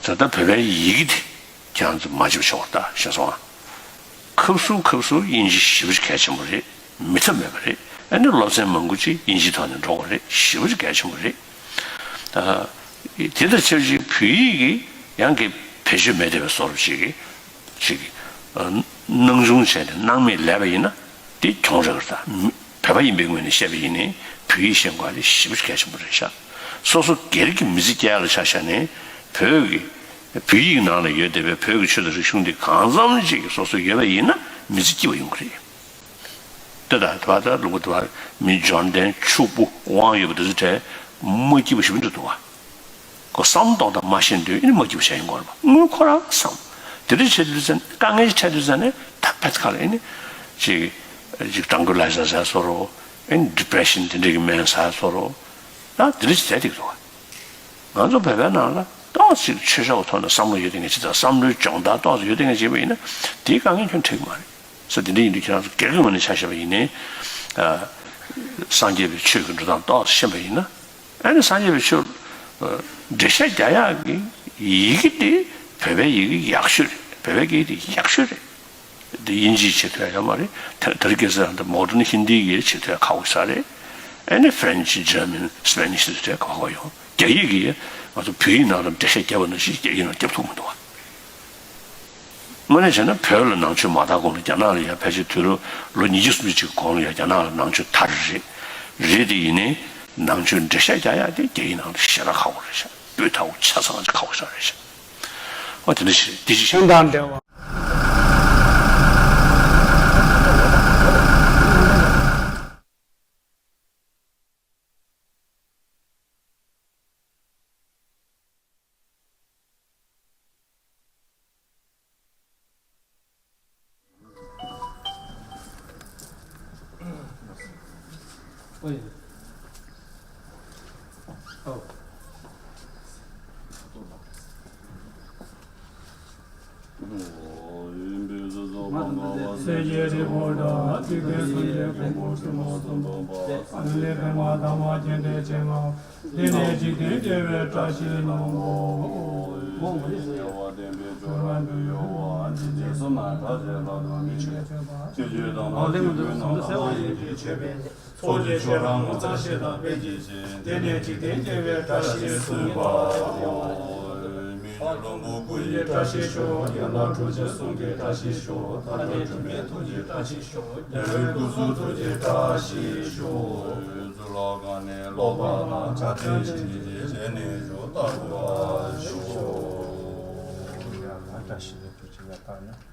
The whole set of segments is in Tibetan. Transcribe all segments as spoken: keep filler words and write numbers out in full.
ད་ལྟ་བོད་པའི་ཡི་གེ་དེ་ཁྱེད་རང་ཚོ་མ་བརྗེད་པ་བྱེད་དགོས་ད་ཤེས་སོང་ཨ། ཁབ་སུ་ཁབ་སུ་དབྱིན་ཇི་ཞེ་པོ་ཅིག་གལ་ཆེན་པོ་རེད། མི་ཐབས་མེད་པ་རེད། ཨ་ནི་སློབ་ཚན་མང་པོ་ཅིག་དབྱིན་ཇིའི་ཐོག་ནས་འགྲོ་དགོས་རེད། ཞེ་པོ་ཅིག་གལ་ཆེན་པོ་རེད། ཨ། དེ་དང་ཆབས་ཅིག་བོད་ཡིག་གི་ཡང་གི་བེད་སྤྱོད་མེད་བསྡད་པའི་བཟོ་འདྲ་ཅིག་གི་ཅིག་གི་ཨ། སྣང་ཆུང་བྱས་ནས་སྣང་མེད་ལས་པ་ཡིན་ན་དེ་གྱོང་རག་གི་རེད་ད། བོད་པ་ཡིན་པའི་ངོས་ནས་བཤད་པ་ཡིན་ནའི་བོད་ཡིག་ཤེས་དགོས་པ་དེ་ཞེ་པོ་ཅིག་གལ་ཆེན་པོ་རེད་ཤག་སོ་སོ་སྒེར་གྱི་མི་ཚེ་སྐྱེལ་ཡག་ལ་ཆ་བཞག་ནས་བོད་ཀྱི་བོད་ཡིག་ནང་ལ་ཡོད་བསྡད་པའི་བོད་ཀྱི་ཆོས་དང་རིག་གཞུང་འདི་གང་འཚམ་ཅིག་སོ་སོ་ཡོད་པ་ཡིན་ན་མི་ཚེ་སྐྱིད་པ་ཡོང་གི་རེད། ལྟོས་དང་དེ་བ་ད་ལུང་པ་དེ་བ་མི་འབྱོར་ལྡན་ཕྱུག་པོ་དབང་ཡོད་པ་དེ་ཚོ་གྲས་མ་སྐྱིད་པ་ཞེ་པོ་འདྲ་འདུག་བ། ཁོ་བསམ་བློ་གཏོང་སྟངས་མ་ཤེས་དུས་ཨེ་ནི་མ་སྐྱིད་པ་བྱས་ཡོང་གི་རེད་པ། དངུལ་ཁོ་རང་བསམ། དེ་འདྲ་བྱེད་དུས་ཙང་དཀའ་ངལ་ཅིག་འཕྲད་དུས་ཙང་ནས་ད་ཕེད་ཁ་ལ་ཨེ་ནི་ཅིག་ཅིག་ཊན་ཀུ་ལའི་ཛར་ཟ་བཟོ་འདྲ། ཨེ་ནི་ཌི་པི་རེ་ཤན་དེ་འདྲ་གི་སྨན་ཟ་བཟོ་འདྲ། ད་དེ་འདྲ་ཅིག་བྱས་བསྡད་ཀྱི་འདུག་བ། ང་ཚོ་བོད་པའི་ནང་ལ་ཏོག་ཙིག་ཆོས་ཕྱོགས་ཐོག་ནས་བསམ་བློ་ཡོད་བསྡད་མཁན་ཅིག་དང་བསམ་བློའི་སྦྱོང་བརྡར་ཏོག་ཙམ་ཡོད་བསྡད་མཁན་ཅིག་ཡིན་པ་ཡིན་ན་དེའི་དཀའ་ངལ་ཁྱོན་འཕྲད་ཀྱི་མ་རེད། ས་དེ་འདྲ་ཡིན་དུས་ཁྱེད་རང་ཚོ་སྒེར་གྱི་ངོས་ནས་ཆ་བཞག་པ་ཡིན་ནའི། ཨ། སངས་རྒྱས་པའི་ཆོས་ཀྱི་འགྲོ་སྟངས་ཏོག་ཙམ་ཤེས་པ་ཡིན་ན། ཨ་ནི་སངས་རྒྱས་པའི་ཆོས། ཨ། འགྲེལ་བཤད་རྒྱག་ཡག་གི་ཡི་གེ་དེ་བོད་པའི་ཡི་གེ་ཡག་ཤོས་རེད། བོད་པའི་སྐད་ཡིག་དེ་ཡག་ཤོས་རེད། དེ་དབྱིན་ཇིའི་བྱེད་ཐུབ་ཡག་ཡོད་མ་རེད། དེ་དེ་རིང་ཁ་སང་ད་མོ་ཌན་ཧིན་དིའི་གི་བྱེད་ཐུབ་ཡག་ཁག་པོ་ཞིག་རེད། ཨ་ནི་ཧྥ་རན་ཆི་ཇར་མན་སི་པེ་ནིཤ་དེ་ཚོ་ཁག་པོ་ཡོང་། རྒྱ་ཡིག་གི་ང་ཚོ་བོད་ཡིག་ནང་ལ་འགྲེལ་བཤད་བརྒྱབ་པ་ནང་བཞིན་རྒྱ་ཡིག་ནང་བརྒྱབ་ཐུབ་མི་འདུག་བ། དངོས་གནས་བྱས་ན་བོད་ལ་ནང་ཆོས་མ་དར་གོང་ལ་རྒྱ་ནག་ལ་ཡང་ཕལ་ཆེར་དུས་རབས་ལོ་ཉི་ཤུ་སུམ་ཅུ་ཅིག་གོང་ལ་ཡང་རྒྱ་ནག་ལ་ནང་ཆོས་དར་རེད། རེད་དེ་ཡིན་ནའི་ནང་ཆོས་འགྲེལ་བཤད་རྒྱག་ཡག་དེ་རྒྱ་ཡིག་ནང་ལ་ཞེ་དྲག་ཁག་པོ་རེད་ཤག་སྤུས་དག་པོ་ཆ་ཚང་ཅིག་ཁག་པོ་ཞིག་རེད་ཤག་འོ་དེ་འདྲ་ཞིག་རེད། དེ་ཅིག་ཁྱོད་དང་འབྲེལ་བ། སེམས་ཅན་རིགས་ཀུན་ལ་ཐུགས་ཀའི་སངས་རྒྱས་ཀུན་གྱི་ཚོགས་རྣམས་ཀྱིས། ཨ་ནི་ལས་པདྨ་དང་མ་སྐྱེས་དགྲ་བཅོམ་པ། འདི་ནས་འཇིག་རྟེན་བདེ་བའི་བཀྲ་ཤིས་ལྷུན་པོ། ཚོགས་ཀྱི་མཆོག་རིན་པོ་ཆེ་ཡི་ཚོགས་ཀྱི་མཆོག་རྣམས་ཀྱིས། ཆོས་ཀྱི་དམ་པ་ཐུན་གྱི་ནང་ན་མ་ཡིན་པའི་མཆོད་པའི། ཚོགས་ཀྱི་མཆོག་རིན་པོ་ཆེ་དང་དཔལ་གྱི་ཞིང་། དེ་ནས་འཇིག་རྟེན་བདེ་བའི་བཀྲ་ཤིས་གསུངས་པའོ། མི་ཡི་བློན་པོ་སྐུ་ཡི་བཀྲ་ཤིས་ཤོག །ཡན་ལག་དྲུག་ཅུའི་གསུང་གི་བཀྲ་ཤིས་ཤོག །ཐ་སྙད་དྲུག་མའི་ཐུགས་ཀྱི་བཀྲ་ཤིས་ཤོག །རྒྱལ་བའི་སྐུ་གསུང་ཐུགས་ཀྱི་བཀྲ་ཤིས་ཤོག །གཙུག་ལག་ཁང་ནས་ཀློག་པ་དང་ཕྱག་འཚལ་བྱིན་གྱིས་བརླབས་ནས་ཞུ་ལྟ་བུར་ཤོག །ཡ་ལ་བཀྲ་ཤིས་བདེ་ལེགས་ཞུ་ཡ་ལྟར་ན།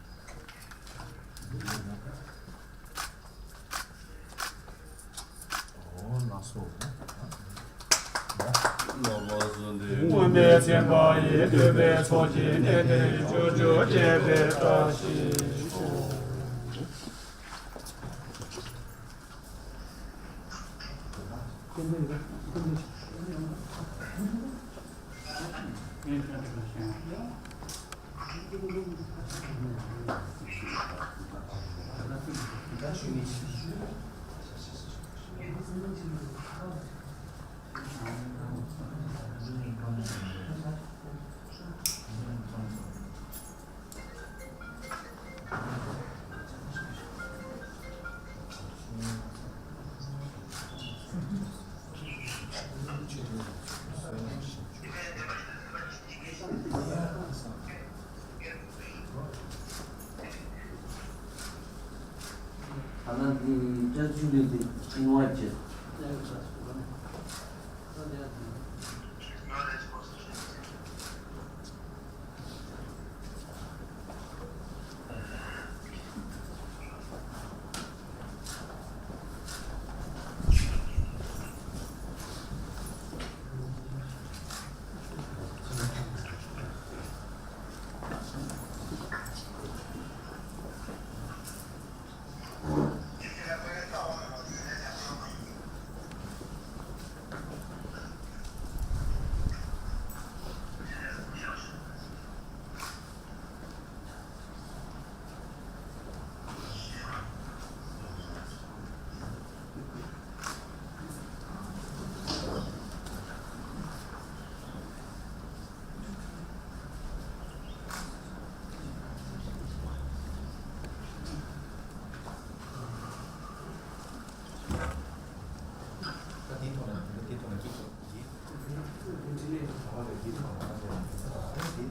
སྔོན་མའི་མཚན་པ་ཡི་འདོད་པའི་ཚོགས་ཀྱིས་གནས་འདིར་ཕྱོགས་བཅུ་རྒྱས་པའི་བཀྲ་ཤིས་ཤོག་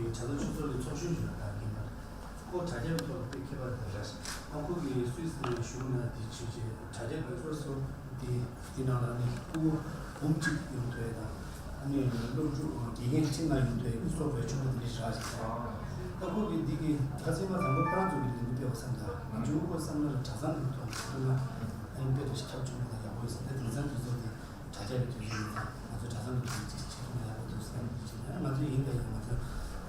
གི་བྱ་དོ་ཆུ་ཚོད་ཀྱི་ཚོགས་གཞོན་ཞིག་ལ་བདག་ཡིན་པ། ཁོ་དྲ་རྒྱ་ཐོག་ལ་དཔེ་མཁས་པ་རེད། ཨ་ཁོ་གིས་སུད་སི་ནང་བཞུགས་ན་དེ་བྱས་རྗེས་དྲ་རྒྱ་གི་སོ་སོ་དེ་དེ་ནང་ལ་ནི་ཕྲུ་གུ་འབུམ་གཅིག་ཡོང་ཐུབ་ཡ་དང་། ཨ་ནི་སློབ་ཕྲུག་དགེ་རྒན་ཁྲི་ལྔ་ཡོང་ཐུབ་ཡ་གི་གསོ་བའི་ཆུང་མ་དེ་འདྲ་ཞིག་རག་ཅིག་ད་ཁོ་གིས་འདི་གི་ཁ་སང་མ་དང་པོ་ཁོ་རང་ཚོ་གི་ལས་འགུལ་སྤེལ་བ་བསམ་ད། ང་ཚོས་ཁོ་བསམ་བློ་ལ་གྲྭ་ཚང་གི་ཐོག་ནས་ཁོ་ན་ཨ་ནི་དཔེ་དེ་ཁྱབ་ཆུང་མ་དང་ཡག་པོ་ཡོད་ས་དེ་དེང་སང་དུས་ཚོད་དེ། དྲ་རྒྱ་གི་དུས་ཚོད་ཡིན་ཙང་ང་ཚོ་གྲྭ་ཚང་གི་དུས་ཚོད་ཅིག་བྱེད་ཐུབ་ན་ཡག་པོ་འདུག་བསམ་གྱི་བྱེད་ན། ང་ཚོ་ཡིན་ད་ཡིན། ང་ཚོ་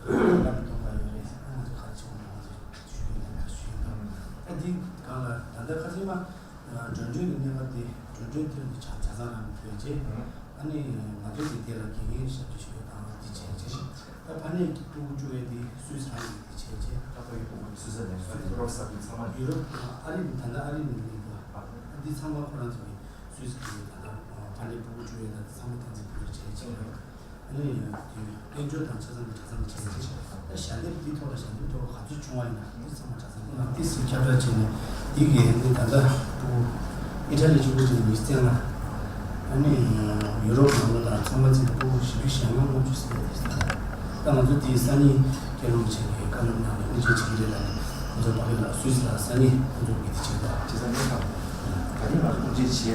བོད་ལ་མི་གཏོང་ག་ཡོད་རེད། ང་ཚོ་ག་རེ་བྱེད་དགོས་ན་ང་ཚོ་ཞུ་ཡིན་ད་ཞུ་ཡིན་ད། ཨ་འདི་གང་ལ་ད་ལྟ་ཁ་སང་མ་འགྲོ་གྲོན་གྱི་གནས་བབ་དེ་འགྲོ་གྲོན་ཐོན་ཏེ་གྲྭ་གྲྭ་ཚང་རང་གི་ཕུལ་རྗེས། ཨ་ནི་ང་ཚོ་གི་དེ་ལ་དགེ་རྒན་ཞབས་ཕྱི་ཞུ་ཡ་དང་འདི་བྱས་རྗེས། ད་ཕ་ནས་ཀྱི་ཕྲུ་གུ་བཅུག་ཡ་དེ་སུད་སི་རང་གི་དེ་བྱས་རྗེས། ད་ཕ་ཡི་ཕྲུ་གུ་སུད་སི་ནས་སུད་སི་རོགས་ས་ཁུལ་ཚང་མ་ཡུ་རོབ་དང་ཨ་རི་ནས། ད་ལྟ་ཨ་རི་ནས་ཡིན་པ། འདི་ཚང་མ་ཁོ་རང་ཚོ་གི་སུད་སི་གི་ད་ལྟ་ཕ་ནས་ཕྲུ་གུ་བཅུག་ཡ་ད་ཚང་མ་ཐང་ཚིག་ཕུལ་བྱས་རྗེས། ཨ་ནི་དེ་དཔལ་འབྱོར་དང་ཆ་ཚང་གི་གྲྭ་ཚང་གི་བྱས་རྗེས། ད་ཞལ་འདེབས་འདི་ཐོག་ལ་ཞལ་འདེབས་ཐོག་ག་ཚོད་བྱུང་བ་ཡིན་ན་འདི་ཚང་མ་གྲྭ་ཚང་གི་ཏི་སི་ཁྱབ་བསྒྲགས་བྱས་ནས་འདི་གའི་འདི་ད་ལྟ་ཕྲུ་གུ་ཨི་ཊ་ལི་ཕྲུ་གུ་ཅིག་མི་བཙན་ལ། ཨ་ནི་ཡུ་རོབ་ནང་ལོགས་དང་ཚང་མ་ཚིག་ཕྲུ་གུ་བཞི་བཅུ་ཞེ་ལྔ་ལྔ་བཅུ་ཟེར་ཏེ། ད་ང་ཚོ་དེའི་སང་ཉིན་སྐྱེ་ལུགས་ཆེན་གྱི་བཀའ་སློབ་གནང་ནས་དབུ་འབྱེད་བྱེད་ཀྱི་རེད་ལ་ནི། ཁོང་ཚོ་ཕ་གི་ལ་སུད་སི་ལ་སང་ཉིན་ཁོང་ཚོ་གི་དེ་བྱེད་པ། བྱེད་ས་ནི་ད་ད་རིང་ང་ཚོ་དབུ་འབྱེད་བྱས་ཏེ་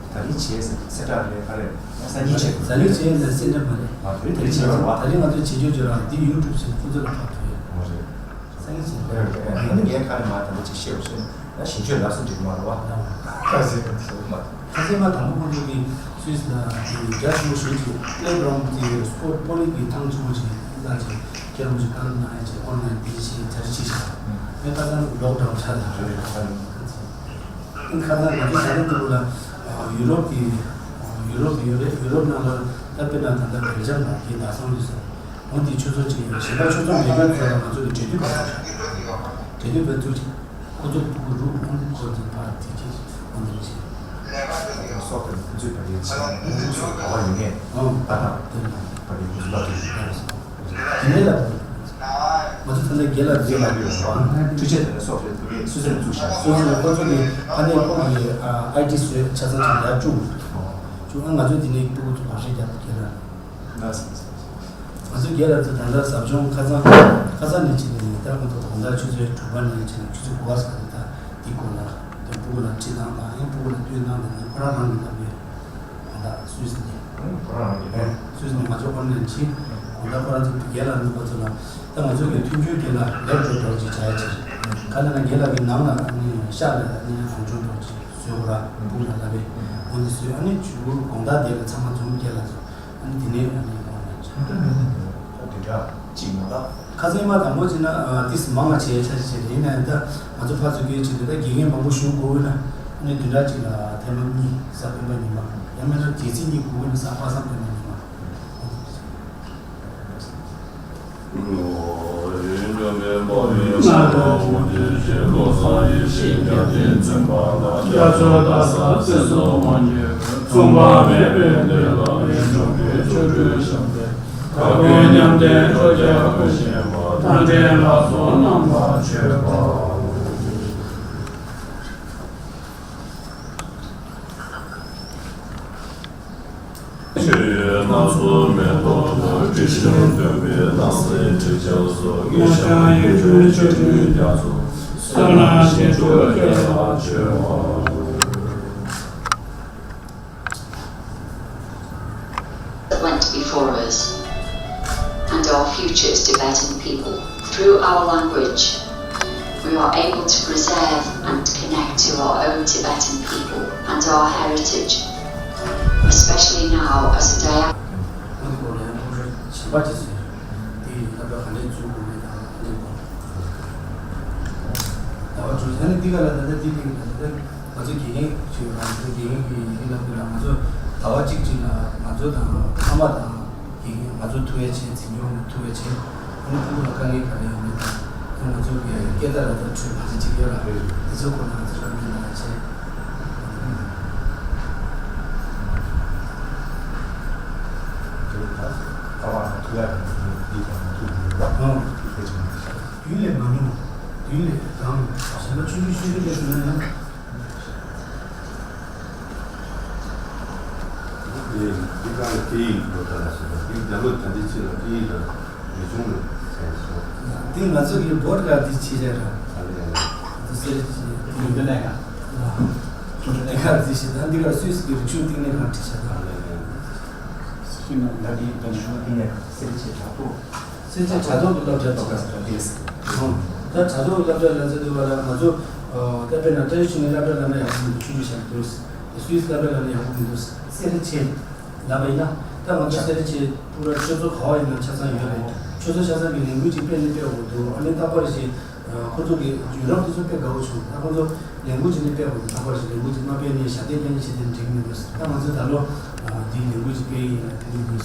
ད་རིང་བྱས་ཟེར་གསལ་བསྒྲགས་རེད། ག་རེ་སང་ཉིན་བྱས། ད་རིང་བྱས་ཟེར་གསལ་བསྒྲགས་མ་རེད། མ་རེད། དེ་བྱས་པ་རེད་བ། ད་རིང་ང་ཚོ་བྱེད་རྒྱུ་བྱེད་ར་འདི་ཡུ་ཊུབ་བྱས་ཁོང་ཚོ་ལ་ཕར་ཐུག་ཡོད། མ་རེད། སང་ཉིན་བྱེད། ཨ་ནི་ངས་ཁ་ནས་མ་དང་པོ་ཅིག་བཤད་པ་བཤད་ན་ཞིང་ཆོས་ལབ་སུ་འགྲིག་མ་རེད་བ། ཁ་ཟེར་བ་ཞིག་མ། ཁ་ཟེར་མ་དང་པོ་ཁོང་ཚོ་གི་སུད་སི་ལ་དེ་རྒྱ་ཆེན་པོ་ཞིག་གི་པླེ་གྷི་རའུན་དེ་སྤོར་པོ་ལིང་གི་ཐང་ཆེན་པོ་ཞིག་ལ་ཅིག་ཁྱེད་རང་ཚོ་ཀ་ལ་ན་ཡ་ཅིག་ཨོན་ལན་དེ་ཞིག་ཚར་ཅིག་ཤག་ཨ་ནི་ཁ་སང་ལོག་ཌའུན་ཆགས་ལ་རེད། ཁ་སང་ང་ཚོ་ད་ལྟ་འདི་ལ་ཡུ་རོབ་ཀྱི་ཡུ་རོབ་ཡོད་རེད། ཡུ་རོབ་ནང་ལ་ད་དཔེར་ན་ད་ལྟ་བྷེལ་ཇམ་ལ་དེ་ཟླ་གསུམ་རེད་ཟེར། འོ་དེ་ཆུ་ཚོད་གཅིག་ཡོད། གཞན་པ་ཆུ་ཚོད་མེད་མཁན་ཚོ་ལ་ང་ཚོ་གི་འབྲེལ་མཐུད་པ་ཚོ་འབྲེལ་མཐུད་པ་ཚོ་ཁོ་ཚོ་ཕྲུ་གུ་རུག་ཁོང་ཁོ་ཚོ་ཕར་དེ་གཅིག་འོ་འདི་རེད་ཟེར། སོགས་པའི་ཁོ་ཚོས་བར་ཡོད་ཆེ་ཁོང་ཚོ་ག་བ་ཡོད་ངེས་ཨང་ད་དང་དེ་ན་བར་ཡོད་ཁོ་ཚོ་ལ་དེ་ཡོད་རེད་ཟེར། དེ་ནས་ལ་ང་ཚོ་ད་ལྟ་རྒན་ལགས་རྒན་ལགས་ཡོད་རེད་བ། འཕྲུལ་ཆས་དེ་ལ་སོགས་པའི་ཕ་གིའི་སུད་སི་ནས་བཙུགས་ཤག་སུད་སི་ནས་ཁོ་ཚོ་གི་ཕ་ནས་ཁོ་གི་ཨའི་ཊི་བཟོས་ཆ་ཚང་ཅིག་ཡར་བཅུག་བཅུག་ཨ་ང་ཚོ་དེ་ནས་ཕྲུ་གུ་ཚོ་བག་ཤེས་རྒྱབ་རྒན་ལགས། ང་ཚོ་རྒན་ལགས་ཚོ་ད་ལྟ་ཟབ་སྦྱོང་ཁ་སང་ཁ་སང་ནས་བྱས་ནས་ད་ཁོང་ཚོ་དགོང་དག་ཆུ་ཚོད་དྲུག་པ་ནས་བྱས་ནས་ཆུ་ཚོད་དགུ་པ་ཙམ་ད་འདི་སྐོར་ལ་དེ་ཕྲུ་གུ་ལ་ཁྲིད་སྟངས་དང་ཡང་ཕྲུ་གུ་ལ་སྟོན་སྟངས་དང་ཁོ་རང་རང་གི་ལྟ་བུའི་དགོང་དག་སུད་སི་ནས་ཁོ་རང་རང་གི་ལས་སུད་སི་ནས་ང་ཚོ་ཨོན་ལན་བྱས་དགོང་དག་ཁོ་རང་ཚོ་རྒན་ལགས་ནུས་པ་ཚོ་ལ་ད་ང་ཚོ་གི་མཐུན་འགྱུར་དེ་ལ་ལེགས་འགྲོ་འགྲོ་ཅིག་བྱ་ཡ་ཕྱིར་ག་ལ་ན་རྒན་ལགས་ཀྱི་ནང་ལ་ཨ་ནི་ཤག་ལ་ཨ་ནི་རང་བྱུང་འགྲོ་ཅིག་བཟོས་ཁོ་རང་ཕྲུ་གུ་ལ་ལབ་པས་འོ་འདི་བཟོས་ཨ་ནི་བྱུ་དགོང་དག་དེ་ལ་ཚང་མ་འཛོམས་རྒན་ལགས་ཚོ། ཨ་ནི་དེ་ནས་ཨ་ནི་ཨོ་ད་དེ་འདྲ་ཅིག་མ་གཏོགས། ཁ་སང་མ་དང་པོ་བྱས་ན་ཏིས་མང་ང་བྱས་ཆ་ཞིག་བྱས་ཡིན་ན་ཡང་ད་ང་ཚོ་ཕར་ཚུར་སྐད་བྱས་ཏེ་ད་དགེ་རྒན་མང་པོ་ཞུགས་དགོས་ན་ཨ་ནི་དེ་འདྲ་ཅིག་ལ་ཐེངས་མ་གཉིས་གཟའ་སྤེན་པ་ཉི་མ་ཡང་མིན་ན་དགེ་ཚེས་གཉིས་དགོས་ན་གཟའ་པ་སངས་སྤེན་པ་ཉི་མ། ཆོས་ཡོད་སྣ་ཚོགས་མེ་ཏོག་ལ། དྲི་ཞིམ་འདོད་པའི་སྣང་སྲིད་དྲི་ཆབ་སོགས། ངེས་ཤ་ཡིད་སྤྲུལ་ཆོས་སྤྲུལ་རྒྱ་མཚོ། བསོད་ནམས་ཞིང་དུ་སྐྱེ་བར་བྱོས། Went before us and our future as Tibetan people. Through our language, we are able to preserve and connect to our own Tibetan people and our heritage, especially now as a diaspora. ང་ཚོ་དགེ་རྒན་ཞིག་ཡོད་ལ་ང་ཚོ་དགེ་རྒན་གྱི་ཡི་གེ་ལབ་དུས་ལ་ང་ཚོ་ཟླ་བ་གཅིག་ཅིག་ལ་ང་ཚོ་དང་ཕ་མ་དང་དགེ་རྒན་ང་ཚོ་ཐུག་ཡ་བྱས་འཛིན་སྐྱོང་ཐུག་ཡ་བྱས་ཨ་ནི་ཕྲུ་གུ་ལ་དཀའ་ངལ་ག་རེ་ཡོད་མེད་དང་ཨ་ནི་ང་ཚོ་གི་སྐད་བརྡ་ལ་དང་འཕྲུལ་བར་ཆད་ཅིག་ཡོད་ལ་དེ་ཚོའི་སྐོར་ལ་ང་ཚོ་རང་གི་ལ་བྱས། ཡ་འདི་དང་ཐུག་ཡོད་པ་ཨང་། དེ་ཆུང་ནས་ཤར། དུས་ལས་མ་ཉུང་། དུས་ལས་དང་གཞན་པ་ཆུང་ཆུང་ཆུང་ཆུང་ལས་སུ་ན་ཡང་། འདི་ག་ལ་སྐད་ཡིག་འགྲོ་ད་ལ་ཟེར་བ་འདི་རྒྱ་ལོ་ད་འདི་ཕྱི་ལ་སྐད་ཡིག་ལ་རིག་གཞུང་ལ་ཟེར་སོ། འདི་ང་ཚོ་གི་བོད་ལ་འདི་ཕྱི་རེད་ར། ཨ་ལས། འདི་སེར་གྱི་ཡིན་པ་ལས་ཀ་ལ་ཁྱོད་ལས་ཀ་འདི་ཕྱི་ད་འདི་ག་སུད་སི་གི་རིག་གཞུང་བསྟི་གནས་ཁང་བྲིས་བྱས་ད། ཨ་ལས། སུད་ནང་ད་འདི་རིག་གཞུང་བསྟི་གནས་ཁང་སེར་བྱེས་དྲ་ཐོག་སེར་བྱེས་དྲ་ཐོག་གི་སློབ་གྲྭ་ཐོག་ཁ་ས་ད་ལས། ད་དྲ་ཐོག་གི་སློབ་གྲྭ་ལ་ཚོད་འདུག་པ་ལ་ང་ཚོ་ད་དཔེར་ན་བཀྲ་ཤིས་ཆོས་གླིང་སློབ་གྲྭ་ལ་ན་ཡག་པོ་མི་འདུག་ཆུང་ཆུང་བྱས་འདུག་སུད་སི་སློབ་གྲྭ་ལ་ན་ཡག་པོ་མི་འདུག་སེར་བྱེས་ལབ་པ་ཡིན་ན། ད་ང་ཚོ་སེར་བྱེས་ཕྲུ་གུ་ཆོས་ཚོགས་ག་བ་ཡིན་ན་ཆ་ཚང་ཡོད་རེད། ཆོས་ཚོགས་ཆ་ཚང་གི་ལས་འགུལ་ཅིག་སྤེལ་ནས་སྤེལ་དགོས་འདུག་ཨ་ནི་རྟག་པར་ཞིག་ཁོ་ཚོ་གི་ཡུ་རོབ་དེ་ཚོ་དཔེ་དགའ་བོ་བྱུང་། ད་ཁོ་ཚོ་ལས་འགུལ་ཅིག་ནས་སྤེལ་དགོས་འདུག་རྟག་པར་ཞིག་ལས་འགུལ་ཅིག་མ་སྤེལ་ནས་ཞབས་བརྟན་སྤེལ་ནས་བྱེད་དེ་འགྲིག་མི་འདུག་ད་ང་ཚོ་ད་ལོ་འདིའི་ལས་འགུལ་ཅིག་སྤེལ་ཡིན་ན་དེ་འདྲ་འདུག་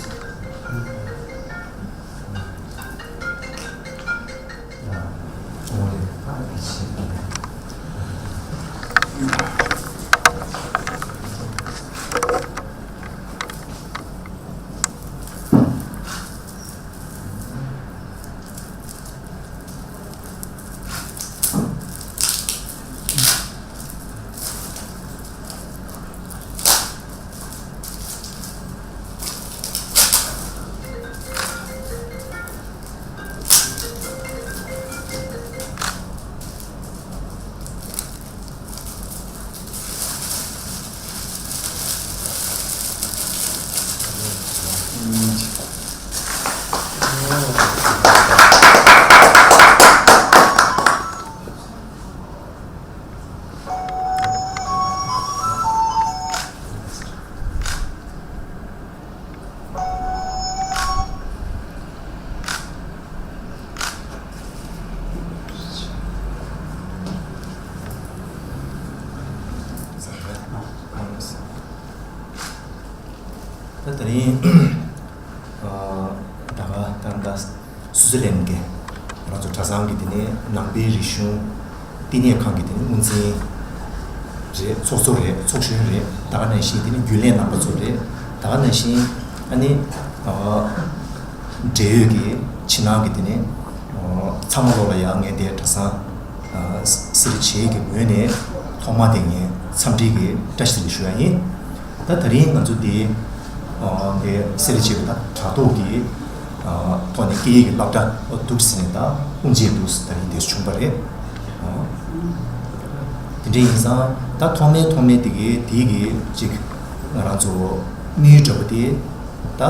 ད་དེ་རིང་ད་ག་ད་ད། སུའུ་ཙི་ལན་གྱི་ང་ཚོ་གྲྭ་ཚང་གི་དེ་ནས་ནང་པའི་རིག་གཞུང་བསྟི་གནས་ཁང་གི་དེ་ནས་དབུ་འཛིན་རེད། ཚོགས་གཙོ་རེད། ཚོགས་གཞོན་རེད། ད་ག་ནང་བཞིན་དེ་ནས་རྒྱུན་ལས་རྣམ་པ་ཚོ་རེད། ད་ག་ནང་བཞིན་ཨ་ནི་ཨ་འབྲེལ་ཡོད་ཀྱི་ཕྱི་ནང་གི་དེ་ནས་ཨ་ཚང་མ་ལོག་ལ་ཡང་ངས་དེ་གྲྭ་ཚང་ཨ་སེར་བྱེས་ཀྱི་ངོས་ནས་ཐོག་མ་དེ་ངས་འཚམས་འདྲི་གི་བཀྲ་ཤིས་བདེ་ལེགས་ཞུ་ཡ་ཡིན། ད་དེ་རིང་ང་ཚོ་འདི་ཨ་འདི་སེར་བྱེས་ཀྱི་ད་དྲ་ཐོག་གི་ཨ་ཐོག་ནས་སྐད་ཡིག་གི་སློབ་གྲྭ་འདུག་ཟེར་ནས་ད་དབུ་འབྱེད་འདུག་ཟེར་ད་རིང་འདིར་བྱུང་པ་རེད། ཨ་དེ་འདྲ་ཡིན་ཙང་ད་ཐོག་མའི་ཐོག་མའི་དེ་གའི་དེའི་གི་ཅིག་ང་རང་ཚོ་དམིགས་ཡུལ་འདྲ་པོ་དེ་ད་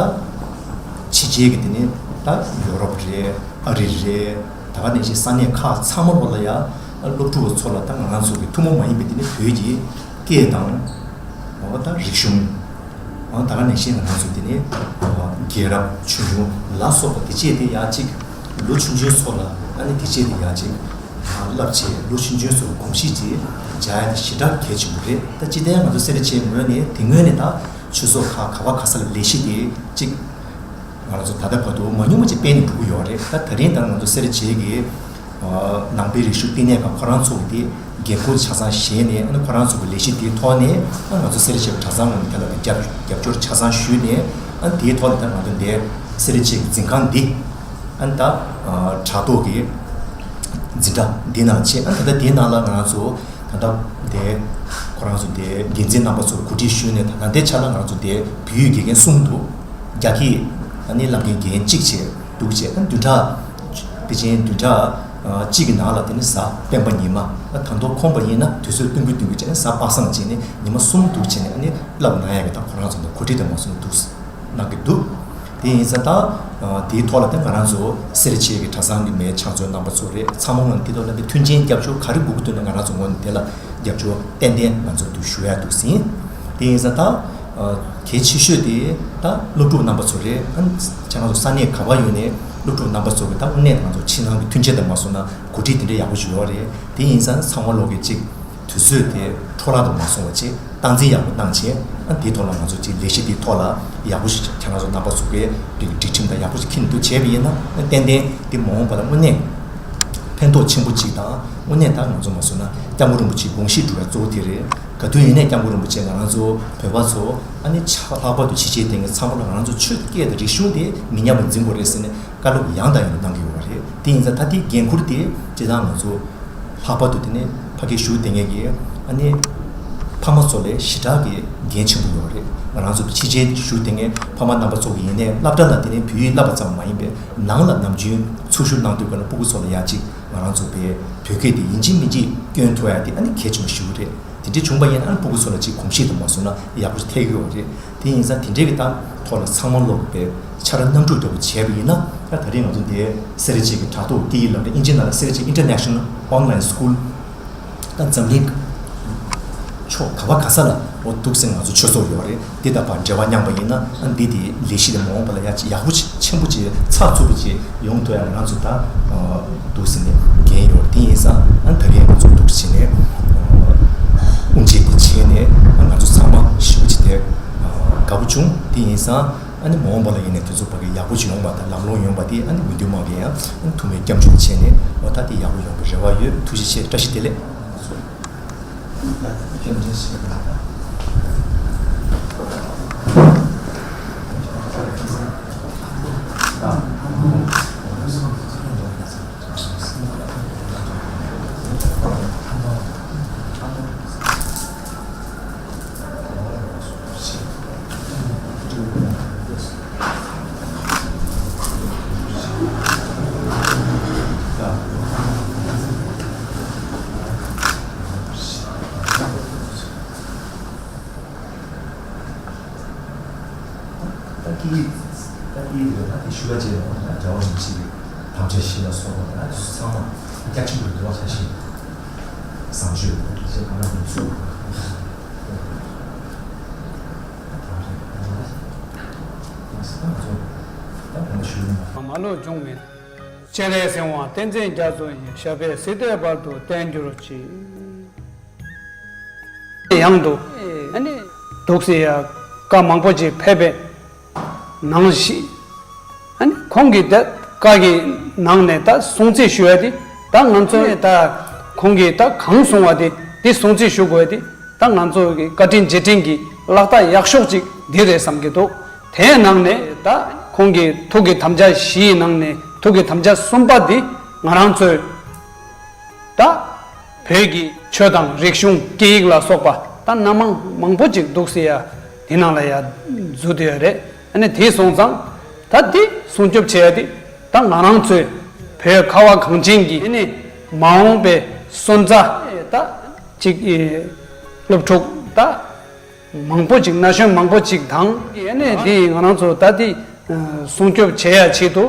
ཕྱི་རྒྱལ་གྱི་དེ་ནས་ད་ཡོ་རོབ་རེད། ཨ་རི་རེད། ད་ག་ནང་བཞིན་ས་གནས་ཁག་ཚང་མ་ལོག་ལ་ཡ་སློབ་ཕྲུག་ཚོ་ལ་ད་ང་རང་ཚོ་གི་ཐུན་མོང་མ་ཡིན་པའི་དེ་ནི་བོད་ཀྱི་སྐད་དང་འོ་ད་རིག་གཞུང་། འོ་ད་ག་ནང་བཞིན་ང་རང་ཚོ་དེ་ནི་རྒྱལ་རབས་ཆོས་འབྱུང་ལ་སོགས་པ་དེ་བཅས་དེ་ཡ་གཅིག་ལོ་ཆུང་ཆུང་ཚོ་ལ་ཨ་ནི་དེ་བཅས་དེ་ཡ་གཅིག་བསླབ་བྱས་ལོ་ཆུང་ཆུང་ཚོ་གོམས་གཤིས་ཅིག་སྦྱར་ཡ་དེ་ཞེ་དྲག་གལ་ཆེན་པོ་རེད། ད་སྤྱི་བསྟན་ང་ཚོ་སེར་བྱེས་ངོས་ནས་དེ་ངོས་ནས་ད་ཆོས་ཚོགས་ཁག་ག་བ་ག་ས་ལ་ལས་གཞི་དེ་གཅིག་ང་རང་ཚོ་ད་ལྟ་བར་དུ་མ་ཉུང་བ་ཅིག་སྤེལ་ནས་འགྲོ་གི་ཡོད་རེད། ད་དེ་རིང་ད་ང་ཚོ་སེར་བྱེས་ཀྱི་ནང་པའི་རིག་གཞུང་བསྟི་གནས་ཁང་ཁོ་རང་ཚོ་གི་དེ་འགན་ཁུར་ཆ་ཚང་བཞེས་ནས་ཨ་ནི་ཁོ་རང་ཚོ་གི་ལས་གཞི་དེའི་ཐོག་ནས་ཨ་ང་ཚོ་སེར་བྱེས་ཀྱི་གྲྭ་ཚང་ངོས་ནས་དེ་ལ་རྒྱབ་རྒྱབ་སྐྱོར་ཆ་ཚང་ཞུས་ནས་ཨ་ནི་དེའི་ཐོག་ནས་ད་ང་ཚོ་འདིའི་སེར་བྱེས་ཀྱི་འཛིན་ཁང་འདི་ཨ་ནི་ད་དྲ་ཐོག་གི་འཛིན་གྲྭ་འདི་ནང་ཆེད་ཨ་ནི་ད་ལྟ་དེའི་ནང་ལ་ང་རང་ཚོ། ད་ལྟ་དེ་ཁོ་རང་ཚོ་དེ་འགན་འཛིན་རྣམ་པ་ཚོར་གོ་སྒྲིག་ཞུས་ནས་ད་ལྟ་དེ་ཆ་ལ་ང་ཚོ་དེ་བོད་ཡིག་དགེ་རྒན་གསུམ་འདུག་རྒྱ་སྐད་ཨ་ནི་བསླབ་མཁན་རྒན་གཅིག་བྱས་འདུག་བྱས་ཨ་བདུན་ཕྲག་དེ་ཅན་བདུན་ཕྲག་གཅིག་གི་ནང་ལ་དེ་ནི་གཟའ་སྤེན་པ་ཉི་མ་ཨ་ད་དུང་ཁོམ་པ་ཡིན་ན་དུས་ཚོད་བསྟུན་དགོས་བསྟུན་དགོས་བྱས་ནས་གཟའ་པ་སངས་བྱས་ནས་ཉི་མ་གསུམ་འདུག་བྱས་ནས་ཨ་ནི་བསླབ་གནང་ཡ་གི་ད་ཁོ་རང་ཚོ་ནས་གོ་སྒྲིག་དང་མ་སོང་འདུག་གནང་གི་འདུག་དེ་ཡིན་ཙང་ད་དེའི་ཐོག་ལ་ད་ང་རང་ཚོ་སེར་བྱེས་ཀྱི་གྲྭ་ཚང་གི་མི་ཕྱག་མཛོད་རྣམ་པ་ཚོ་རེད། ཚང་མ་ངོས་ནས་དེ་ཐོག་ལ་ད་མཐུན་རྐྱེན་རྒྱབ་སྐྱོར་ག་རེ་དགོས་ཀྱི་འདུག་ན་ང་རང་ཚོ་ངོས་ནས་དེ་ལ་རྒྱབ་སྐྱོར་ཏན་ཏན་ང་ཚོ་འདུག་ཞུ་ཡ་འདུག་ཟིན། དེ་ཡིན་ཙང་ད་གལ་ཆེ་ཤོས་དེ་ད་སློབ་ཕྲུག་རྣམ་པ་ཚོ་རེད། ཨ་ཁྱེད་རང་ཚོ་ས་གནས་ག་པར་ཡོད་ནས་སློབ་ཕྲུག་རྣམ་པ་ཚོ་གི་ད་དངོས་གནས་ང་ཚོ་ཕྱི་ནང་གི་མཐུན་རྐྱེན་དང་མ་སོང་ན་གོ་སྒྲིག་དེ་འདྲ་ཡག་པོ་ཞིག་ཡོད་རེད། དེ་ཡིན་ཙང་ཚང་མ་ལོག་གི་གཅིག་དུས་ཚོད་དེ་འཕྲོ་བརླག་ཏུ་མ་སོང་བ་བྱས་སྟངས་འཛིན་ཡག་པོ་བཏང་བྱས་ཨ་དེའི་ཐོག་ལ་ང་ཚོ་ཅིག་ལས་གཞི་དེའི་ཐོག་ལ་ཡག་པོ་ཞིག་ཁྱེད་རང་ཚོ་རྣམ་པ་ཚོ་གིས་སྒྲིག་ཁྲིམས་དང་ཡག་པོ་ཞིག་འཁྱེར་འདུག་བྱས་པ་ཡིན་ན་ཨ་ཏན་ཏན་དེ་མ་འོངས་པ་ལ་དངོས་གནས་ཕན་ཐོགས་ཆེན་པོ་ཅིག་དང་དངོས་གནས་ད་ང་ཚོ་མ་སོང་ན་སྐྱབས་མགོན་རིན་པོ་ཆེའི་དགོངས་གཞི་སྒྲུབ་ཡ་གཙོ་བོ་དེ་རེད། ག་དུས་ཡིན་ནའི་སྐྱབས་མགོན་རིན་པོ་ཆེ་ང་རང་ཚོ་བོད་པ་ཚོ་ཨ་ནི་ཕྱག་ལྷག་པར་དུ་ཕྱི་རྒྱལ་དེ་ངས་ཚང་མ་ལ་ང་རང་ཚོ་ཆོས་དང་སྐད་དང་རིག་གཞུང་དེ་མི་ཉམས་པར་འཛིན་དགོས་རེད་ཟེར་ནས་བཀའ་སློབ་ཡང་དང་ཡང་དུ་གནང་གི་ཡོད་པ་རེད། དེ་ཡིན་ཙང་ད་ལྟའི་འགན་ཁུར་དེ་སྤྱིར་བཏང་ང་ཚོ་ལྷག་པར་དུ་དེ་ནས་ཕ་གིར་བཞུགས་བསྡད་མཁན་གྱི་ཨ་ནི་ཕ་མ་ཚོ་ལ་ཞེ་དྲག་གི་འགན་ཆེན་པོ་ཡོད་རེད། ང་རང་ཚོ་ཕྱི་རྒྱལ་བཞུགས་བསྡད་མཁན་ཕ་མ་རྣམ་པ་ཚོ་གི་ཡིན་ནའི་སློབ་གྲྭ་ལ་དེ་ནས་བོད་ཡིག་བསླབ་པ་ཙམ་མ་ཡིན་པའི་ནང་ལ་ནམ་རྒྱུན་ཚོགས་ཞུགས་གནང་དུས་ག་ལ་སྤུ་གུ་ཚོ་ལ་ཡང་ཅིག་ང་རང་ཚོ་བོད་བོད་སྐད་དེ་ཡིན་གཅིག་མིན་གཅིག་སྐྱོན་ཐུབ་ཡ་དེ་ཨ་ནི་གལ་ཆེན་པོ་ཞིག་རེད། དེ་འདྲའི་བྱུང་པ་ཡིན་ན་ཨ་ནི་སྤུ་གུ་ཚོ་ལ་ཅིག་གོམས་གཤིས་དེ་མ་བཟུང་ན་ཡག་པོ་ཞིག་ཐེབས་ཀྱི་ཡོད་རེད། དེ་ཡིན་ཙང་དེ་འདྲའི་གི་ད་ཐོག་ལ་ཚང་མ་ལོག་པའི་ཕྱག་ར་གནམ་གྲུ་འདྲ་པོ་བྱས་པ་ཡིན་ན་ད་ད་རེས་ང་ཚོ་འདིའི་སེ་ར་བྱེས་ཀྱི་དྲ་ཐོག་སྐད་ཡིག་ལབ་ནས་ཨིན་ཇི་ནང་ལ་སེ་ར་བྱེས་International Online School ད་འཛམ་གླིང་ཕྱོགས་ག་བ་ག་ས་ལ་འོ་འདུག་སེ་ང་ཚོ་ཆོས་ཚོགས་ཡོད་རེད། འདི་དང་ཕར་འབྲེལ་བ་མཉམ་པ་ཡིན་ན་ཨ་འདི་དེའི་ལས་གཞི་དེ་མ་འོངས་པ་ལ་ཡ་ཡག་པོ་ཆེན་པོ་ཅིག་ཚགས་ཚུད་པོ་ཅིག་ཡོང་ཐུབ་ཡ་ང་རང་ཚོ་ད་འདུག་སེ་ནས་འགན་ཡོད་རེད། དེ་ཡིན་ཙང་ཨ་ད་རེས་ང་ཚོ་འདུག་སེ་ནས་དབུ་འབྱེད་དེ་བྱས་ནས་ཨ་ང་ཚོ་ཚང་མ་ཞེ་པོ་ཅིག་དེ་དགའ་པོ་བྱུང་། དེ་ཡིན་ཙང་ཨ་ནི་མ་འོངས་པ་ལ་ཡིན་ནའི་དེ་ཚོ་ཕ་གི་ཡག་པོ་ཅིག་ཡོང་བ་དང་ལམ་ལྷོང་ཡོང་བ་དེ་ཨ་ནི་འོས་བསྡུ་དམངས་ཀྱིས་ཡང་ཨ་ནི་ཐུགས་སྨོན་སྐྱབས་འཇུག་བྱས་ནས་འོ་ད་དེ་ཡག་པོ་ཡོང་བའི་རེ་བ་ཡོད། ཐུགས་རྗེ་ཆེ། བཀྲ་ཤིས་བདེ་ལེགས། ད་སྐད་ཡིག་ད་སྐད་ཡིག་རེད། ད་དེ་ཞུ་བ་བྱས་ན་ད་རྒྱལ་བ་རིན་པོ་ཆེ་གི་དམ་བཅའ་བཞི་ལ་སོགས་པ་ད་དེ་ཚོ་ཚང་མ་རྒྱ་ཆེན་པོ་རེད་འདུག་བ། ཆ་ཤས་བཟང་སྤྱོད་ཅེས་གང་ལ་ཡོང་ཚུལ། མ་ལུས་འབྱུང་མེད། སྤྱན་རས་གཟིགས་དབང་བསྟན་འཛིན་རྒྱ་མཚོ་ཡི། ཞབས་པད་སྲིད་མཐའི་བར་དུ་བརྟན་གྱུར་ཅིག། ཡང་དུ་ཨ་ནི་འདུག་སེ་ཡ་བཀའ་མང་པོ་ཅིག་ཕེབས་པའི་ནང་བཞིན་ཨ་ནི་ཁོང་གིས་ད་བཀའ་གི་ནང་ནས་ད་སྲུང་བརྩི་ཞུ་ཡ་དེ་ད་ང་ཚོ་ནས་ད་ཁོང་གིས་ད་གང་གསུང་བ་དེ་དེ་སྲུང་བརྩི་ཞུ་དགོས་ཡ་དེ་ད་ང་ཚོ་གི་བཀའ་དྲིན་རྗེས་དྲན་གྱི་ལག་རྟགས་ཡག་ཤོས་ཅིག་འདི་རེད་བསམ་གྱི་འདུག། དེའི་ནང་ནས་ད་ཁོང་གི་ཐུགས་ཀྱི་དམ་བཅའ་བཞིའི་ནང་ནས་ཐུགས་ཀྱི་དམ་བཅའ་གསུམ་པ་འདི་ང་རང་ཚོས་ད་བོད་ཀྱི་ཆོས་དང་རིག་གཞུང་སྐད་ཡིག་ལ་སོགས་པ་ད་སྣ་མང་མང་པོ་ཅིག་འདུག་སེ་ཡ་དེ་ནང་ལ་ཡ་འཛུལ་བསྡད་ཡོད་རེད། ཨ་ནི་དེ་སོང་ཙང་ད་འདི་སྲུང་སྐྱོབ་བྱེད་ཡ་དེ་ད་ང་རང་ཚོའི་བོད་ཁ་བ་གངས་ཅན་གྱི་ཨ་ནི་མ་འོངས་པའི་སོན་རྩ་ད་ཅིག་སློབ་ཕྲུག་ད་མང་པོ་ཅིག་ན་གཞོན་མང་པོ་ཅིག་དང་ཨ་ནི་འདི་ང་རང་ཚོ་ད་འདི་སྲུང་སྐྱོབ་བྱེད་ཡ་ཆེད་དུ་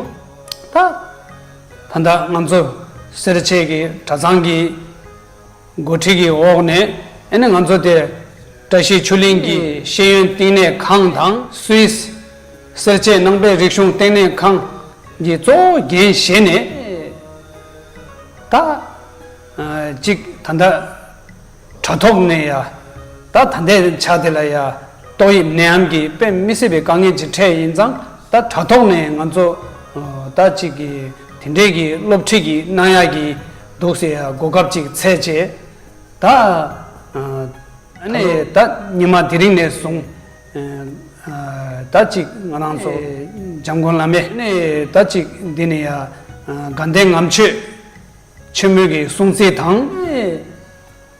ད་ད་ལྟ་ང་ཚོ་སེར་བྱེས་ཀྱི་གྲྭ་ཚང་གི་འགོ་ཁྲིད་ཀྱི་འོག་ནས་ཨ་ནི་ང་ཚོ་དེ་བཀྲ་ཤིས་ཆོས་གླིང་གི་ཤེས་ཡོན་བསྟི་གནས་ཁང་དང་སུད་སི་སེར་བྱེས་ནང་པའི་རིག་གཞུང་བསྟི་གནས་ཁང་གི་གཙོ་བོ་འགན་བཞེས་ནས་ད་ཅིག་ད་ལྟ་དྲ་ཐོག་ནས་ཡ་ད་ད་ལྟའི་ཆ་དེ་ལ་ཡ་ཏོག་དབྱིབས་ནད་ཡམས་ཀྱིས་དཔེ་མི་སྲིད་པའི་དཀའ་ངལ་ཅིག་འཕྲད་ཡིན་ཙང་ད་དྲ་ཐོག་ནས་ང་ཚོ་ད་ཅིག་གི་དེ་འདྲའི་གི་སློབ་ཁྲིད་ཀྱི་གནང་ཡ་གི་འདུག་སེ་ཡ་གོ་སྐབས་ཅིག་འཚལ་བྱས། ད་ཨ་ནི་ད་ཉི་མ་དེ་རིང་ནས་བཟུང་ད་ཅིག་ང་རང་ཚོ་འཇམ་མགོན་བླ་མས་ནི་ད་ཅིག་འདི་ནས་ཡ་དགའ་ལྡན་ངམ་ཆོས་ཆེན་མོའི་གི་སྲུང་བརྩི་དང་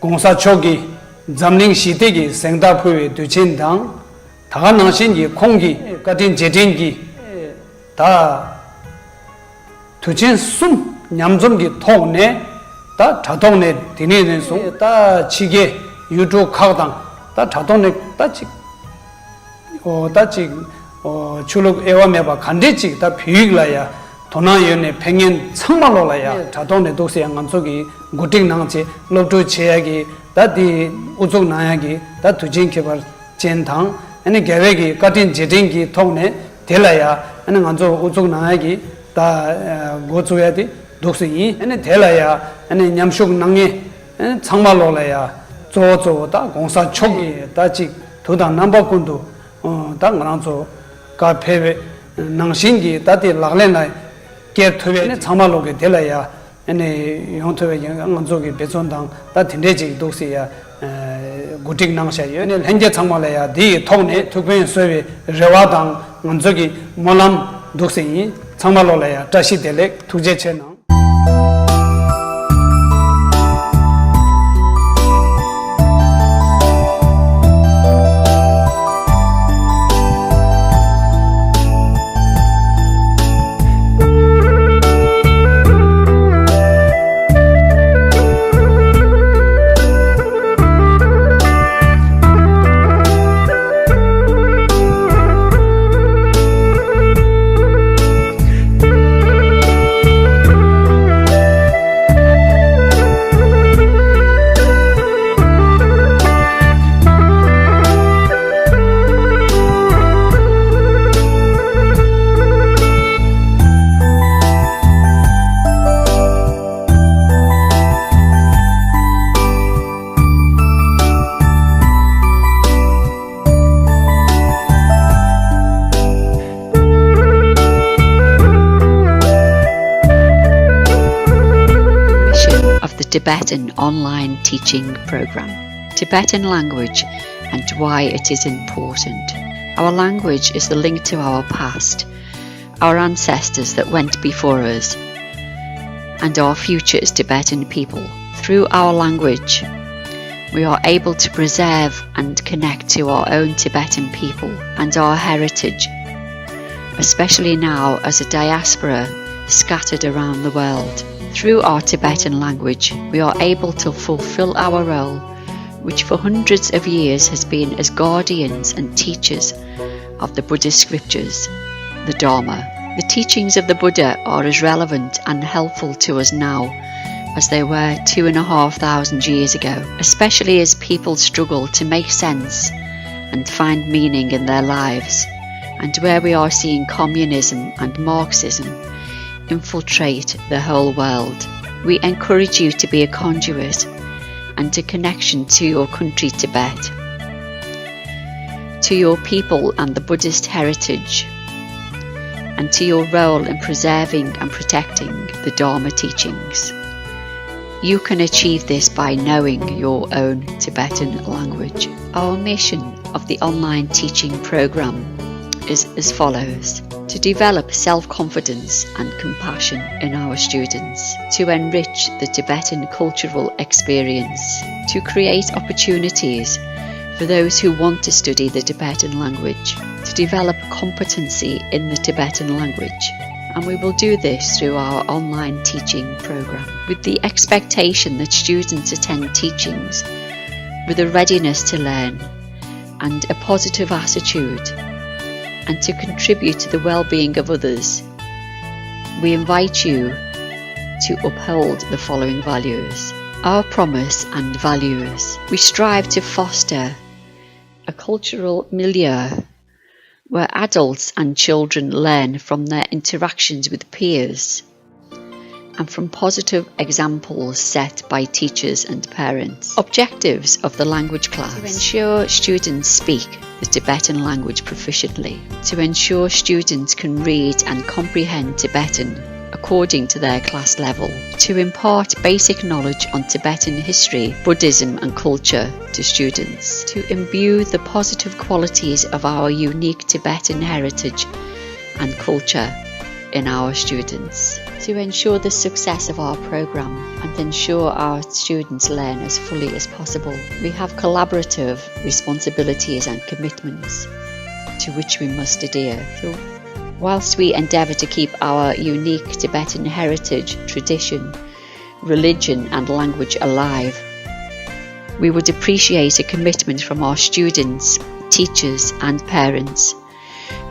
གོང་ས་མཆོག་གིས་འཛམ་གླིང་ཞི་བདེ་གི་གཟེངས་རྟགས་ཕུལ་བའི་དུས་ཆེན་དང་། ད་ག་ནང་བཞིན་གྱི་ཁོང་གི་བཀའ་དྲིན་རྗེས་དྲན་གྱི་ད་དུས་ཆེན་གསུམ་མཉམ་འཛོམས་ཀྱི་ཐོག་ནས་ད་དྲ་ཐོག་ནས་དེ་ནས་ནས་བཟུང་ད་ཕྱི་རྒྱལ་ཡུལ་གྲུ་ཁག་དང་ད་དྲ་ཐོག་ནས་ད་ཅིག་ཨོ་ད་ཅིག་ཨོ་ཆོས་ལུགས་དབྱེ་བ་མེད་པ་ག་འདྲས་ཅིག་ད་བོད་ཡིག་ལ་ཡ་དོ་སྣང་ཡོད་ནས་ཕེབས་མཁན་ཚང་མ་ལོག་ལ་ཡ་དྲ་ཐོག་ནས་འདུག་སེ་ཡ་ང་ཚོ་གི་གོ་སྒྲིག་གནང་བྱས་སློབ་ཕྲུག་བྱེད་ཡ་གི་ད་དེ་ཨུ་ཚུགས་གནང་ཡ་གི་ད་དུས་ཆེན་ཁྱད་པར་ཅན་དང་ཨ་ནི་རྒྱལ་བའི་གི་བཀའ་དྲིན་རྗེས་དྲན་གྱི་ཐོག་ནས་དེ་ལ་ཡ་ཨ་ནི་ང་ཚོ་ཨུ་ཚུགས་གནང་ཡ་གི་ད་འགོ་བཙུགས་ཡ་དེ་འདུག་སེ་ཡིན། ཨ་ནི་དེ་ལ་ཡ་ཨ་ནི་མཉམ་ཞུགས་གནང་མཁན་ཨ་ནི་ཚང་མ་ལོག་ལ་ཡ་གཙོ་བོ་གཙོ་བོ་ད་གོང་ས་མཆོག་གིས་ད་ཅིག་དུས་དང་རྣམ་པ་ཀུན་ཏུ་ད་ང་རང་ཚོ་བཀའ་ཕེབས་པའི་ནང་བཞིན་གྱི་ད་དེ་ལག་ལེན་ལ་བསྐྱལ་ཐུབ་པའི་ཨ་ནི་ཚང་མ་ལོག་གི་དེ་ལ་ཡ། ཨ་ནི་ཡོང་ཐུབ་པའི་ང་ཚོ་གི་འབད་བརྩོན་དང་ད་དེ་འདྲས་ཅིག་འདུག་སེ་ཡ། ཨ་ གོ་སྒྲིག་གནང་བཞག་ཡོད། ནས་ལྷན་རྒྱས་ཚང་མ་ལ་ཡང་འདི་ཡི་ཐོག་ནས་ཐུགས་ཕན་གསོས་པའི་རེ་བ་དང་ང་ཚོ་གི་སྨོན་ལམ་འདུག་སེ་ཡིན། ཚང་མ་ལོ་ལ་ཡང་བཀྲ་ཤིས་བདེ་ལེགས། ཐུགས་རྗེ་ཆེ་གནང་། Mission of the Tibetan Online Teaching Program. Tibetan language and why it is important. Our language is the link to our past, our ancestors that went before us, and our future as Tibetan people. Through our language, we are able to preserve and connect to our own Tibetan people and our heritage, especially now as a diaspora scattered around the world. Through our Tibetan language, we are able to fulfill our role, which for hundreds of years has been as guardians and teachers of the Buddhist scriptures, the Dharma. The teachings of the Buddha are as relevant and helpful to us now as they were two and a half thousand years ago, especially as people struggle to make sense and find meaning in their lives, and where we are seeing communism and Marxism infiltrate the whole world. We encourage you to be a conduit and a connection to your country, Tibet, to your people and the Buddhist heritage, and to your role in preserving and protecting the Dharma teachings. You can achieve this by knowing your own Tibetan language. Our mission of the online teaching program is as follows: to develop self-confidence and compassion in our students, to enrich the Tibetan cultural experience, to create opportunities for those who want to study the Tibetan language, to develop competency in the Tibetan language. And we will do this through our online teaching program, with the expectation that students attend teachings with a readiness to learn and a positive attitude, and to contribute to the well-being of others. We invite you to uphold the following values. Our promise and values. We strive to foster a cultural milieu where adults and children learn from their interactions with peers and from positive examples set by teachers and parents. Objectives of the language class: to ensure students speak the Tibetan language proficiently, to ensure students can read and comprehend Tibetan according to their class level, to impart basic knowledge on Tibetan history, Buddhism and culture to students, to imbue the positive qualities of our unique Tibetan heritage and culture in our students. To ensure the success of our program and ensure our students learn as fully as possible, we have collaborative responsibilities and commitments to which we must adhere. So, whilst we endeavour to keep our unique Tibetan heritage, tradition, religion and language alive, we would appreciate a commitment from our students, teachers and parents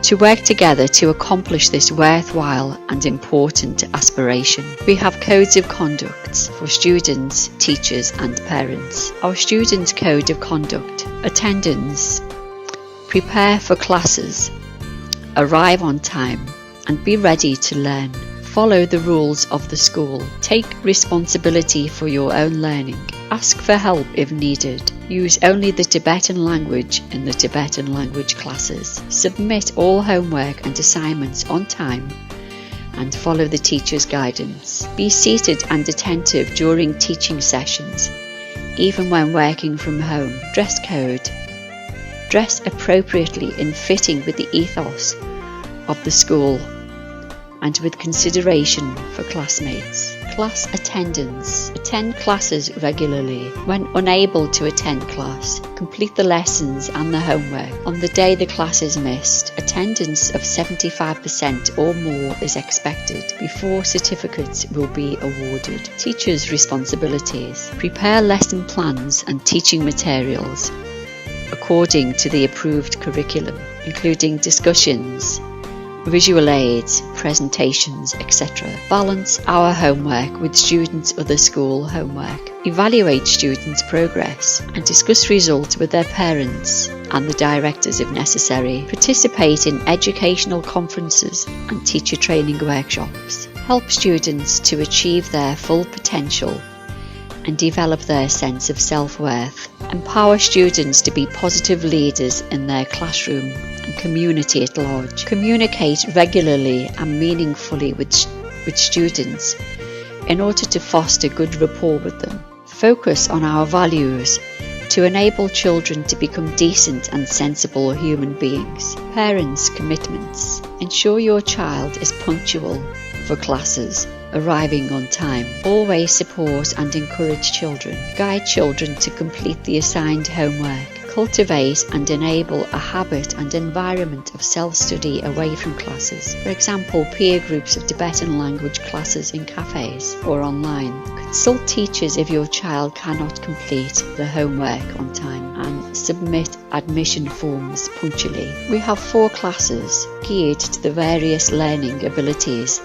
to work together to accomplish this worthwhile and important aspiration. We have codes of conduct for students, teachers and parents. Our students' code of conduct: attendance, prepare for classes, arrive on time, and be ready to learn. Follow the rules of the school. Take responsibility for your own learning. Ask for help if needed. Use only the Tibetan language in the Tibetan language classes. Submit all homework and assignments on time and follow the teacher's guidance. Be seated and attentive during teaching sessions. even when working from home. Dress code. Dress appropriately in fitting with the ethos of the school and with consideration for classmates. Class attendance. Attend classes regularly. When unable to attend class, complete the lessons and the homework. On the day the class is missed, attendance of seventy-five percent or more is expected before certificates will be awarded. Teachers' responsibilities. Prepare lesson plans and teaching materials according to the approved curriculum, including discussions, visual aids, presentations, et cetera. Balance our homework with students' other school homework. Evaluate students' progress and discuss results with their parents and the directors if necessary. Participate in educational conferences and teacher training workshops. Help students to achieve their full potential and develop their sense of self worth. Empower students to be positive leaders in their classroom and community at large. Communicate regularly and meaningfully with, with students in order to foster good rapport with them. Focus on our values to enable children to become decent and sensible human beings. Parents' commitments. Ensure your child is punctual for classes, arriving on time. Always support and encourage children. Guide children to complete the assigned homework. Cultivate and enable a habit and environment of self study away from classes. For example, peer groups of Tibetan language classes in cafes or online. Consult teachers if your child cannot complete the homework on time and submit admission forms punctually. We have four classes geared to the various learning abilities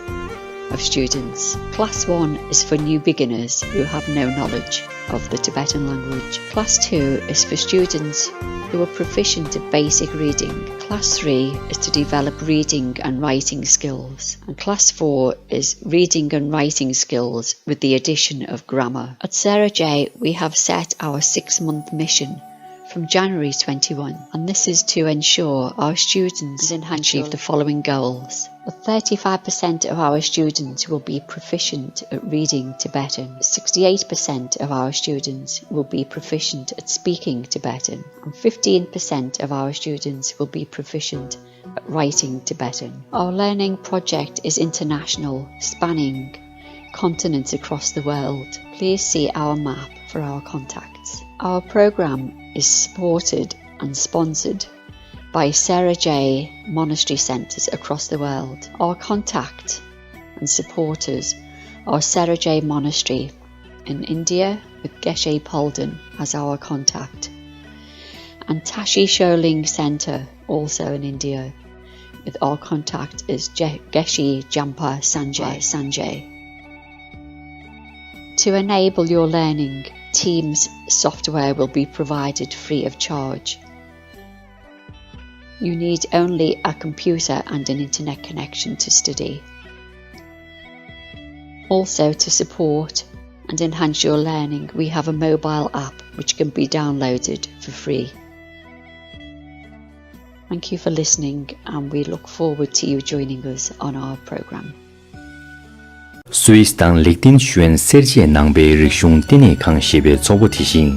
of students. Class one is for new beginners who have no knowledge of the Tibetan language. Class two is for students who are proficient at basic reading. Class three is to develop reading and writing skills. And class four is reading and writing skills with the addition of grammar. At Sera J, we have set our six month mission from January twenty-one, and this is to ensure our students enhance achieve the following goals. Thirty-five percent of our students will be proficient at reading Tibetan. Sixty-eight percent of our students will be proficient at speaking Tibetan. And fifteen percent of our students will be proficient at writing Tibetan. Our learning project is international, spanning continents across the world. Please see our map for our contacts. Our program is supported and sponsored by Sera J monastery centres across the world. Our contact and supporters are Sera J Monastery in India, with Geshe Palden as our contact, and Tashi Sholing Centre, also in India, with our contact is Je- Geshe Jampa Sanjay. Sanjay. To enable your learning, Teams software will be provided free of charge. You need only a computer and an internet connection to study. Also, to support and enhance your learning, we have a mobile app which can be downloaded for free. Thank you for listening, and we look forward to you joining us on our programme. སུད་སི་དང་ལིག་ཏེན་ཤུ་ཨན་སེར་བྱེས་ནང་པའི་རིག་གཞུང་བསྟི་གནས་ཁང་ཞེས་པའི་ཚོགས་པ་དེ་བཞིན།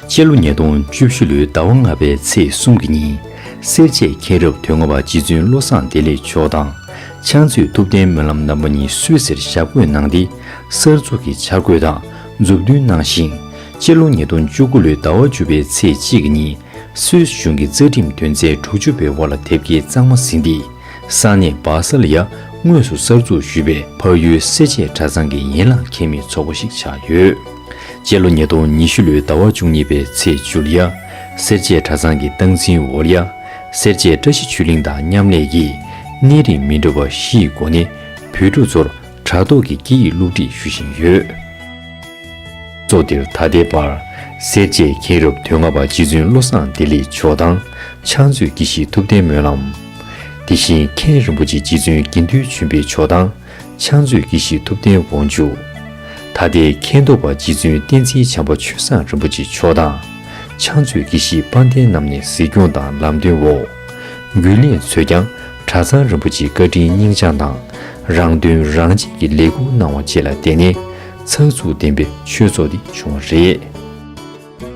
སྤྱི་ལོ་ཉིས་སྟོང་བཅུ་བཞི་ལོའི་ཟླ་བ་ལྔ་པའི་ཚེས་གསུམ་གྱི་ཉིན། སེར་བྱེས་མཁྱེན་རབ་དོན་ལྔ་པ་རྗེ་བཙུན་བློ་བཟང་བདེ་ལེགས་མཆོག་དང་། ཕྱག་མཛོད་ཐུབ་བསྟན་སྨོན་ལམ་རྣམ་པ་གཉིས་སུད་སིར་ཞབས་བཀོད་གནང་སྟེ། གསར་འཛུགས་ཀྱི་འཆར་འགོད་དང་མཛུབ་སྟོན་གནང་ཞིང་། སྤྱི་ལོ་ཉིས་སྟོང་བཅུ་དགུ་ལོའི་ཟླ་བ་བཅུ་པའི་ཚེས་གཅིག་གི་ཉིན། སུད་སི་གཞུང་གི་རྩ་ཁྲིམས་དོན་ཚན་དྲུག་ཅུ་པའི་འོག་ལ་དེབ་སྐྱེལ་གཙང་མ་ཟིན་ཏེ། ས་གནས་སྦ་སལ་ཡ་དངོས་སུ་གསར་འཛུགས་ཞུས་པའི་འཕགས་ཡུལ་སེར་བྱེས་གྲྭ་ཚང་གི་ཡན་ལག་ཁྱད་མེད་ཚོགས་པ་ཞིག་ཆགས་ཡོད། སྤྱི་ལོ་ཉིས་སྟོང་ཉི་ཤུ་ལོའི་ཟླ་བ་བཅུ་གཉིས་པའི་ཚེས་བཅུ་ལ་ཡ། སེར་བྱེས་གྲྭ་ཚང་གི་སྟངས་འཛིན་འོག་ལ་ཡ། སེར་བྱེས་བཀྲ་ཤིས་ཆོས་གླིང་དང་མཉམ་ལས་ཀྱིས་གནས་རིམ་མི་འདྲ་བ་བཞིའི་སྒོ་ནས་བོད་ཕྲུག་ཚོར་དྲ་ཐོག་གི་སྐད་ཡིག་སློབ་ཁྲིད་ཞུ་བཞིན་ཡོད། གཙོ་དེར་ད་ལྟའི་བར། སེར་བྱེས་མཁྱེན་རབ་དོན་ལྔ་པ་རྗེ་བཙུན་བློ་བཟང་བདེ་ལེགས་མཆོག་དང་། ཕྱག་མཛོད་དགེ་བཤེས་ཐུབ་བསྟན་སྨོན་ལམ། དེ་བཞིན་མཁན་རིན་པོ་ཆེ་རྗེ་བཙུན་དགེ་འདུན་ཆོས་འཕེལ་མཆོག་དང་། ཕྱག་མཛོད་དགེ་བཤེས་ཐུབ་བསྟན་དབང་ཕྱུག། ད་ལྟའི་མཁན་ཐོབ་པ་རྗེ་བཙུན་བསྟན་འཛིན་བྱམས་པ་ཆོས་བཟང་རིན་པོ་ཆེ་མཆོག་དང་། ཕྱག་མཛོད་དགེ་བཤེས་དཔལ་ལྡན་རྣམ་གཉིས་གཟིགས་སྐྱོང་དང་ལམ་སྟོན་འོག་རྒྱུན་ལས་ཚོས་ཀྱང་གྲྭ་ཚང་རིན་པོ་ཆེའི་བཀའ་དྲིན་སྙིང་བཅངས་དང་། རང་དོན་རང་གཅེས་ཀྱི་ལས་འགུལ་གནང་བ་བཅས་ལ་བརྟེན་ནས། ཚགས་ཚུད་ལྡན་པའི་ཆོས་ཚོགས་འདི་བྱུང་བ་རེད།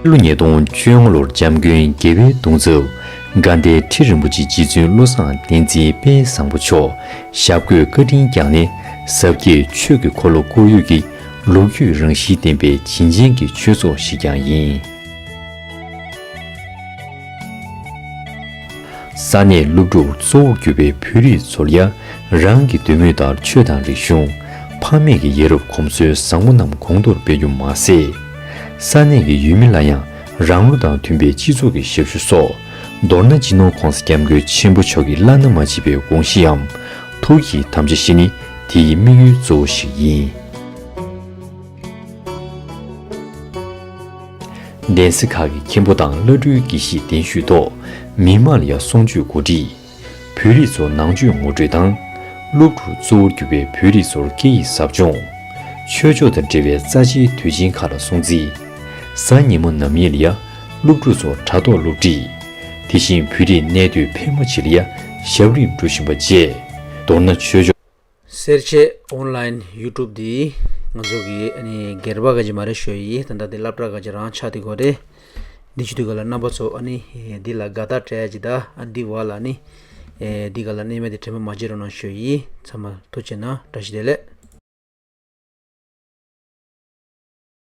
ཕྱི་ལོ་ཉིས་སྟོང་བཅོ་ལྔ་ལོར་འཇམ་མགོན་དགེ་བའི་གདུང་འཚོབ་དགའ་ལྡན་ཁྲི་རིན་པོ་ཆེ་རྗེ་བཙུན་བློ་བཟང་བསྟན་འཛིན་དཔལ་བཟང་པོ་མཆོག་ཞབས་བཀོད་བཀའ་དྲིན་བསྐྱངས་ནས་ཟབ་རྒྱས་ཆོས་ཀྱི་འཁོར་ལོ་བསྐོར་ཡུལ་གྱི་ལོ་རྒྱུས་རང་བཞིན་ལྡན་པའི་བྱིན་ཅན་གྱི་ཆོས་ཚོགས་ཤིག་ཀྱང་ཡིན། ས་གནས་སློབ་ཕྲུག་གཙོ་བོར་གྱུར་པའི་བོད་རིགས་ཚོར་ཡང་རང་གི་འདོད་མོས་ལྟར་ཆོས་དང་རིག་གཞུང་། ཕ་མེས་ཀྱི་ཡ་རབས་གོམས་སྲོལ་བཟང་པོ་རྣམས་གོང་མཐོར་སྤེལ་རྒྱུ་མ་ཟད། ས་གནས་ཀྱི་ཡུལ་མི་ལ་ཡང་རང་ལུགས་དང་མཐུན་པའི་སྤྱི་ཚོགས་ཀྱི་ཞབས་ཞུ་སོགས། མདོར་ན་སྤྱི་ནོར་༸གོང་ས་༸སྐྱབས་མགོན་ཆེན་པོ་མཆོག་གི་བླ་ན་མ་མཆིས་པའི་དགོངས་གཞིའམ་ཐུགས་ཀྱི་དམ་བཅའ་བཞི་ནི་དེའི་དམིགས་ཡུལ་གཙོ་བོ་ཞིག་ཡིན། གདན་ས་ཁག་གི་མཁན་པོ་དང་བླ་སྤྲུལ་དགེ་བཤེས་གདན་ཞུས་ཐོག་མི་མང་ལ་ཡང་གསུང་ཆོས་གོ་སྒྲིག། བོད་རིགས་ཚོར་ནང་ཆོས་ངོ་སྤྲོད་དང་། སློབ་ཕྲུག་གཙོ་བོར་གྱུར་པའི་བོད་རིགས་ཚོར་སྐད་ཡིག་ཟབ་སྦྱོང་། ཆོས་ཕྱོགས་དང་འབྲེལ་བའི་རྩ་ཆེའི་དུས་ཆེན་ཁག་ལ་སྲུང་བརྩི། གཟའ་ཉི་མ་ནམ་ཡིན་ལ་ཡ་སློབ་ཕྲུག་ཚོར་དྲ་ཐོག་སློབ་ཁྲིད། དེ་བཞིན་བོད་རིགས་གནས་སྡོད་ཕལ་མོ་ཆེ་ལ་ཡ་ཞབས་རིམ་སྒྲུབ་བཞིན་པ་བཅས། མདོར་ན་ཆོས་ཕྱོགས། སེར་བྱེས་ཨོན་ལའིན་ཡུ་ཊུབ་འདི་ང་ཚོ་གི་ཨ་ནི་སྒེར་པ་ག་ཅི་མ་རེད་ཞུ་ཡི། ད་ལྟ་འདི་སློབ་གྲྭ་ག་ཅི་རང་ཆགས་དེ་གོ་རེད། འདི་ཆུ་དུས་ག་ལ་རྣམ་པ་ཚོ་ཨ་ནི་འདི་ལ་དགའ་རྟགས་སྤྲད་ཡ་ཅི་ད་ཨ་འདི་བ་ལ་ཨ་ནི་འདི་ག་ལ་གནས་མེད་དེ་དྲན་པ་མ་བརྗེད་རོགས་གནང་ཞུ་ཡི། ཚང་མ་ཐུགས་རྗེ་གནང་། བཀྲ་ཤིས་བདེ་ལེགས།